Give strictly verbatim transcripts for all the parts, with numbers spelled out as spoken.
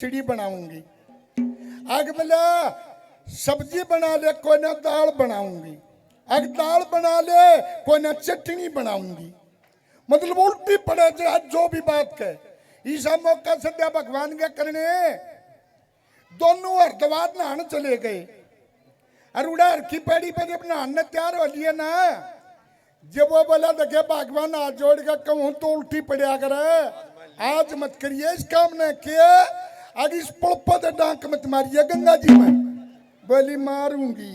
खिचड़ी बनाऊंगी। अग बोला सब्जी बना ले, कोई ना दाल बनाऊंगी। अग दाल बना ले, कोई ना चटनी बनाऊंगी। मतलब उल्टी पड़े जो, जो भी बात कहे। ईसा मौका सद्या भगवान के करने, दोनों हरिद्वार नहाने चले गए। और उड़ा हर की पैड़ी पे जब नहाने तैयार हो लिए ना, जब वो बोला, देखे भगवान, हाथ जोड़ के कहूँ तो उल्टी पड़ा करे, आज मत करिए इस काम ने। के अग इस पुल पर तो डांक मत मारिए गंगा जी में। बोली, मारूंगी।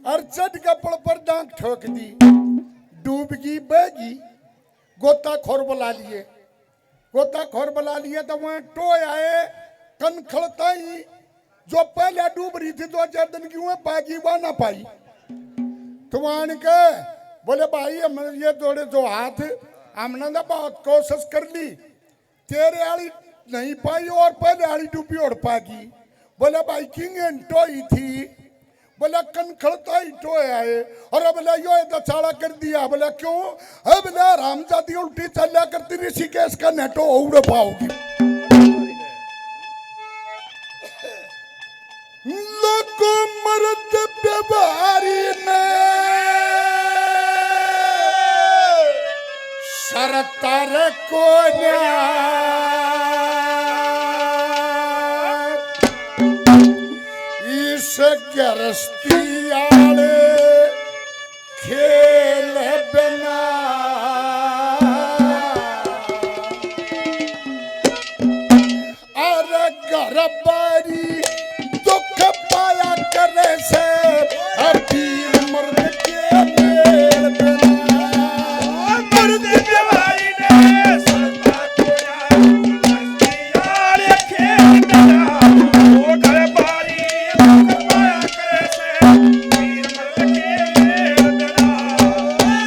और चढ़ के पुल पर डांक ठोक दी, डूब गई, बह गई। गोताखोर बुला लिए, गोताखोर बुला लिए तो वहां टोए आए, कनखल ताई जो पहले डूब रही थी, दो चार दिन की, वह पागी, वह ना पाई। तो वहां के बोले, भाई, हम ये जोड़े जो हाथ, हमने तो बहुत कोशिश कर ली, तेरे आली नहीं पाई और पहले आली डूबी और पागी। बोले, भाई, किंग टोई थी। बोले, कनखल ताई टोए आए। और बोले, यो तो चाला कर दिया। बोले, क्यों? है बोले, हरामजादी उल्टी चल्या करती, ऋषिकेश का नेटो उड़ पाओगी। लोगों, मर्द व्यवहारी ने शरतर को न्याय। इस गृहस्थी आले खेल बिना। अरे घर बारी दुख पाया करे से, अभी मर्द के मेल बिना। मर्द के भाई ने सदा खोया, यार खेल बिना। ओ घर बारी दुख पाया करे से, अभी मर्द के मेल बिना।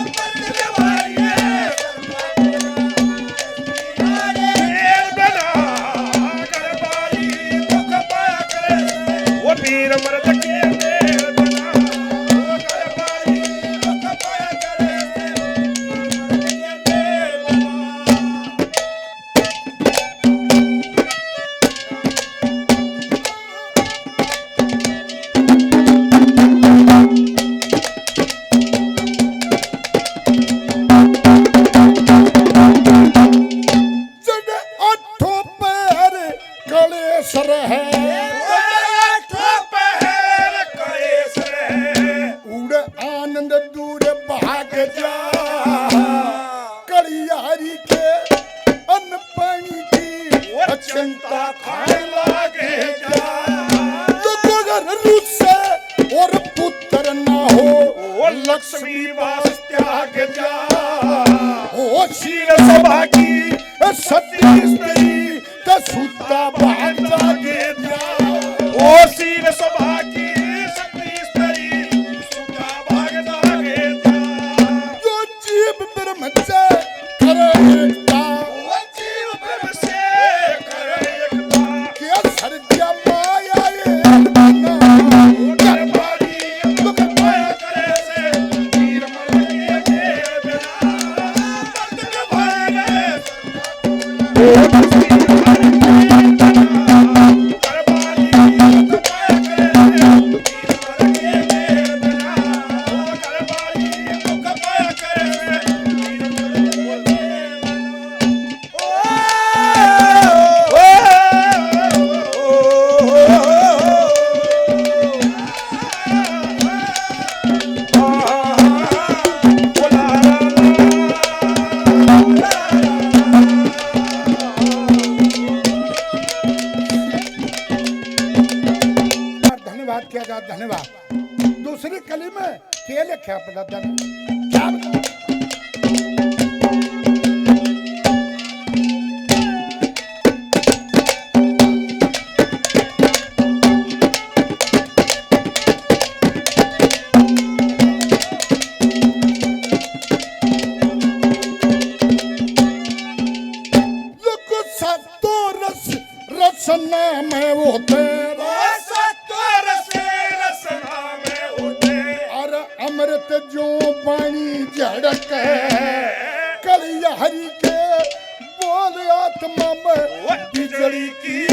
मर्द के भाई ने वो पीर मर्द के मेल बना, वो दरबारी वो खपाया करे। जद आठों पहर कलेस रहे। आठों पहर कलेस रहे। उड़ आनंद दूर भाग जा। कलियारी के अन्न पानी की वो चिंता खाए लागे जा। तो अगर रुसे और पुत्र ना हो, वो लक्ष्मी वास त्याग जा। ओ शील सभा की सती स्त्री, तो सुता भाग जागे जा। ओ शील सभा की सती स्त्री, सुता भाग जागे जा। जो जीव ब्रह्म से करे एकता, ओ जीव ब्रह्म से करे एकता। के सर्जा माया ये बना, ओ दरबारी दुख पाया करे से, वीर मर के मेल बना। मर्द के भाई ने धन्यवाद किया जाए, धन्यवाद। दूसरी कली में के लिखा पता धन क्या बता? लोग सातों रस रसना में होते। वो सातों रस रसना में होते। और अमृत जो पानी झड़क है, कलिया हरि के बोल आत्मा में वो बिजली की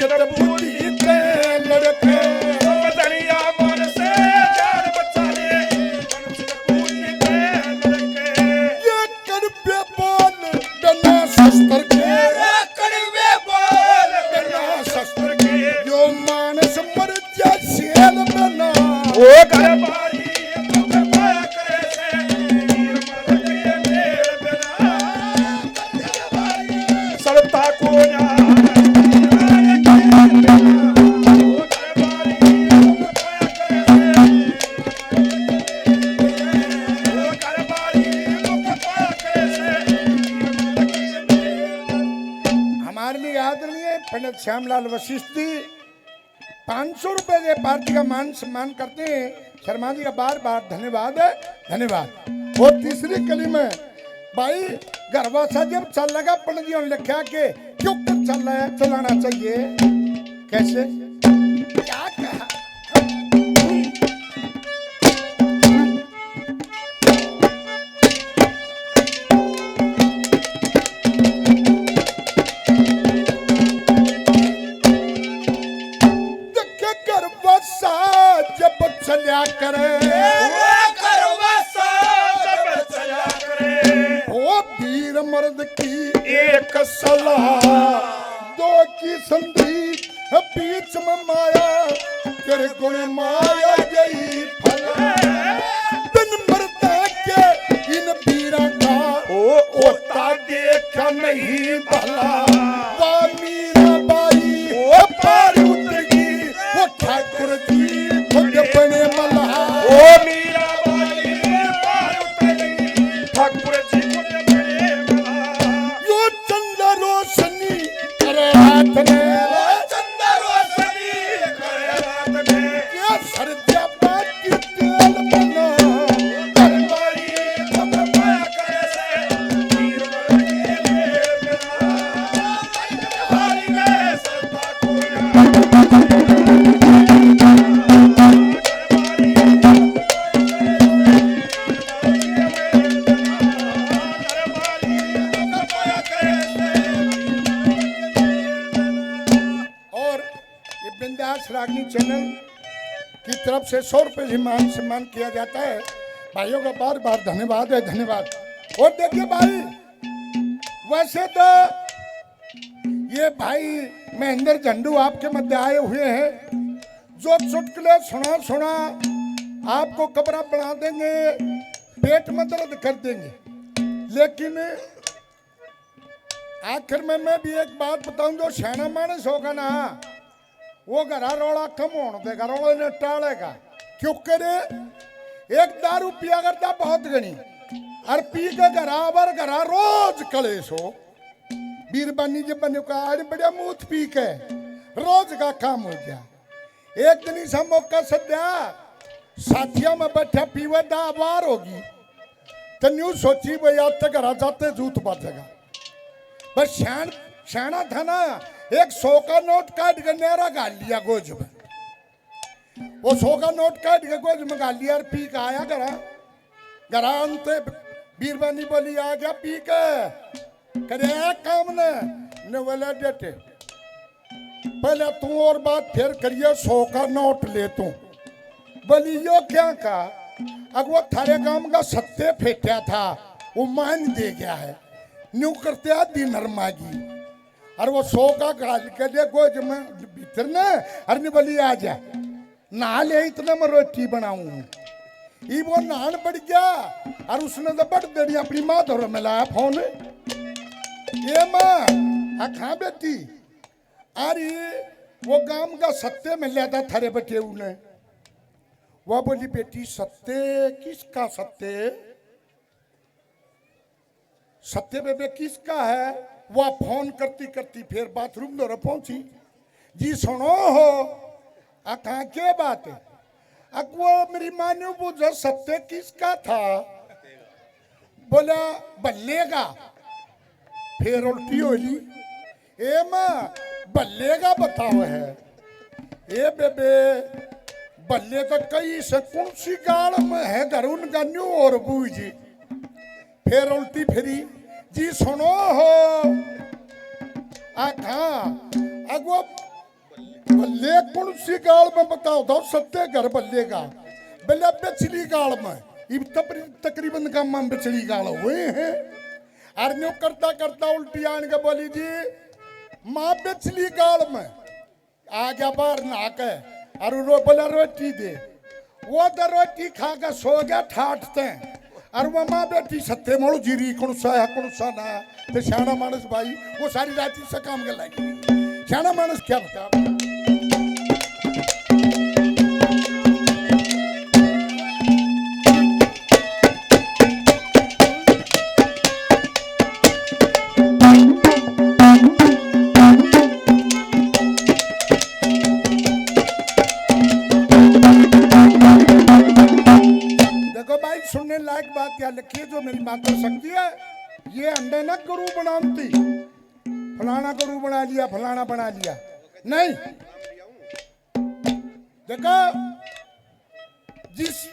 बूटी के लड़के, मदनिया मन से जान बचा ले, बूटी के लड़के। ये कड़वे बोल बिना शस्त्र के, ये कड़वे बोल बिना शस्त्र के, यो मानस मर जा शेर बना। ओ घर बारी दुख पाया करे से, वीर मर गए मेरे बिना। सड़ता को जा। हमारे लिए आदरणीय पंडित श्यामलाल वशिष्ठ जी पाँच सौ रुपए के पार्टी का मान सम्मान करते हैं। शर्मा जी का बार बार धन्यवाद है, धन्यवाद। और तीसरी कली में भाई, घरवासा जब चलेगा, पंडित जी ने लिखा के क्यों कर चल रहा है, चलाना चाहिए। कैसे? क्या कहा? देखे घर बसा जब चल्या करे, ओ घर बसा जब चल्या करे। ओ वीर मर्द की एक सलाह, दो की संधि बीच में माया, तेरे गुण माया गई फला। बिन मरते के इन पीरा का ओ होता देखा नहीं भला। वाह मीरा बाई ओ पार उतरगी, वो ठाकुर जी खुद बने मला। ओ मीरा बाई पार उतरगी, ठाकुर जी खुद बने मला। यो चंदा रोशनी करे रात में, ओ चंदा रोशनी करे रात में। ये सर्जा बात की तेल बना, दरबारी छत्र पाया करे से, वीर मर के मेल बना। दरबारी में सरदा कोया। और ये बिंदास रागनी चैनल की तरफ से सौ रुपए से मान सम्मान किया जाता है। भाइयों का बार बार धन्यवाद है, धन्यवाद। और देखिए भाई, वैसे तो ये भाई महेंद्र झंडू आपके मध्य आए हुए हैं, जो चुटकुले सुना सुना आपको कबरा बना देंगे, पेट में दर्द कर देंगे। लेकिन आखिर में मैं भी एक बात बताऊं, जो सियाणा मानस होगा ना, वो घरा रोला कम होने देगा, रोले ने टालेगा। क्यों करे? एक दारू पिया करता बहुत घणी, और पी के घरा आवर, घरा रोज कलेश हो। बीरबानी जी बने का आज बढ़िया मूत पी के रोज का काम हो गया। एक दिन इसा मौका सद्या, साथिया में बैठा पीवे दा वार होगी, तो न्यू सोची भाई आज तक घरा जाते जूत बाजेगा। बस शान, शाना था ना, एक सौ का नोट काट के न्यारा घाल लिया गोज में। वो सौ का नोट काट के गोज में घाल लिया और पी के आया घरा। घरा आनते बीरबानी बोली, आ गया पी के, करे काम ने, ने बोला, बेटे पहले तू और बात फिर करिए, सौ का नोट ले तू। बोली, यो क्या कहा? अग वो थारे गांव का सत्ते फेंटा था, वो मान दे गया है। न्यू करते आ दिन मागी। और वो सौ का घाल के दे गोज में भीतर ने, और नहीं बोली, आ जा, नहा ले, इतने में रोटी बनाऊं। ई वो नहान पड़ गया, और उसने तो बड़ देरी अपनी माँ धोर मिलाया फोन। ये माँ, आ कहाँ बेटी? अरे, वो गांव का सत्ते मिल जाता थारे बटेऊ ने। वह बोली, बेटी, सत्ते? किसका सत्ते? सत्ते बेबे किसका है? वह फोन करती करती फिर बाथरूम धोरे पहुंची। जी सुनो हो, आ कहाँ के बात है? अक वो मेरी माँ ने पूछा, सत्ते किसका था? बोला, बल्ले का। फिर उल्टी हो ली। ए माँ, बल्ले का बताओ है। ए बेबे, बल्ले तो कई से, कौन सी गाल में है, घर उनका न्यू और बूझी। फिर उल्टी फिरी, जी सुनो हो, आ कहाँ? अगो देख, कौन सी गाल में बताओ, तो सत्य घर बल्लेगा। बोले, "बिचली गाल में।" इब तकरी-, तकरीबन का मां बिचली गाल हुए हैं। और न्यू करता करता उल्टी आन के बोली, "जी, मां बिचली गाल में।" आ गया बाहर नहा के, और रो-, बोला, "रोटी दे।" वो तो रोटी खा के सो गया ठाठ ते, और वो माँ बेटी सत्ते मोड़ जीरी, कौन सा है, कौन सा ना है। तो सियाणा मानस भाई, वो सारी रात इस काम के लागी। सियाणा मानस क्या बता। देखो भाई, सुनने लायक बात क्या लिखी है, जो मेरी मातृ शक्ति है, ये अंडे ना गुरु बनाती, फलाना गुरु बना लिया, फलाना बना लिया, नहीं। देखो, जिस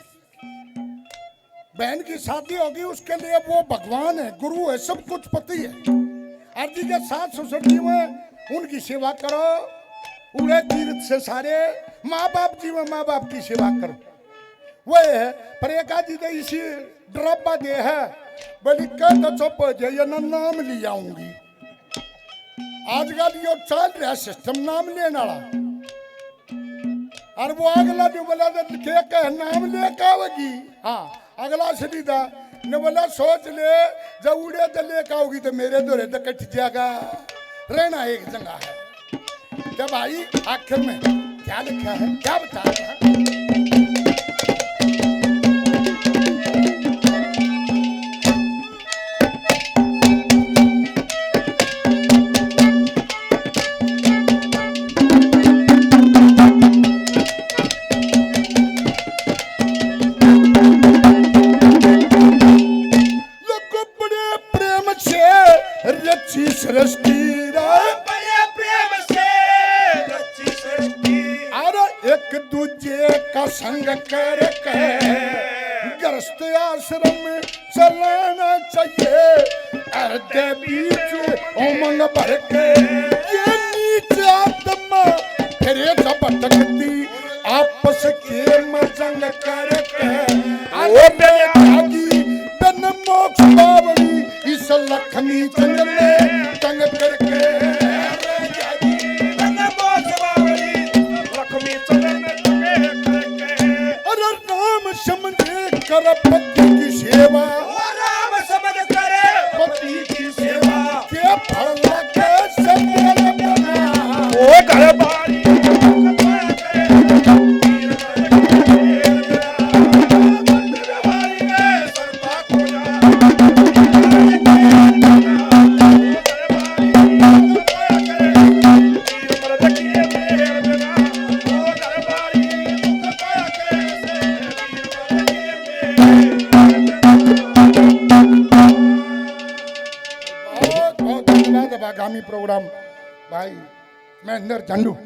बहन की शादी होगी, उसके लिए वो भगवान है, गुरु है, सब कुछ पति है। और जी के सास ससुर जी में, उनकी सेवा करो, उड़े तीर्थ से सारे, माँ बाप जी में, माँ बाप की सेवा करो। वो है, पर एक आदि तो इसी डराबा दे है, बोली, "कह तो चुप हो जाइए ना, नाम ले आऊंगी।" आजकल यो चल रहा सिस्टम नाम लेने वाला। और वो अगला जो बोला, "तो के कह नाम लेके आवेगी?" हाँ, अगला सीधा ने बोला, "सोच ले, जब उड़े तो लेके आओगी तो मेरे धोरे तो कट जाएगा, रहना एक जगह है।" तो भाई, आखिर में क्या लिखा है, क्या बता रहा है? लोगों, बड़े प्रेम से रची सृष्टि रे। बड़े प्रेम से रची सृष्टि। अरे एक दूजे का संग करके गृहस्थ आश्रम चलाना चाहिए। अरे दे बीच उमंग भर के ये नीच आत्मा फिरे जब भटकती आपस के में जंग करके। ओ अरे बेटा। जागी बिन मोक्ष पावनी इस लक्ष्मी चंद में तंग करके। अरे जागी बिन मोक्ष पावनी लक्ष्मी चंद में तंग करके। अरे राम समझे कर पति की सेवा। ओ राम समझ कर पति की सेवा। के फल लगे से मेल बना। ओ घर बारी बहुत बहुत धन्यवाद। अब आगामी प्रोग्राम भाई महेंद्र झंडू।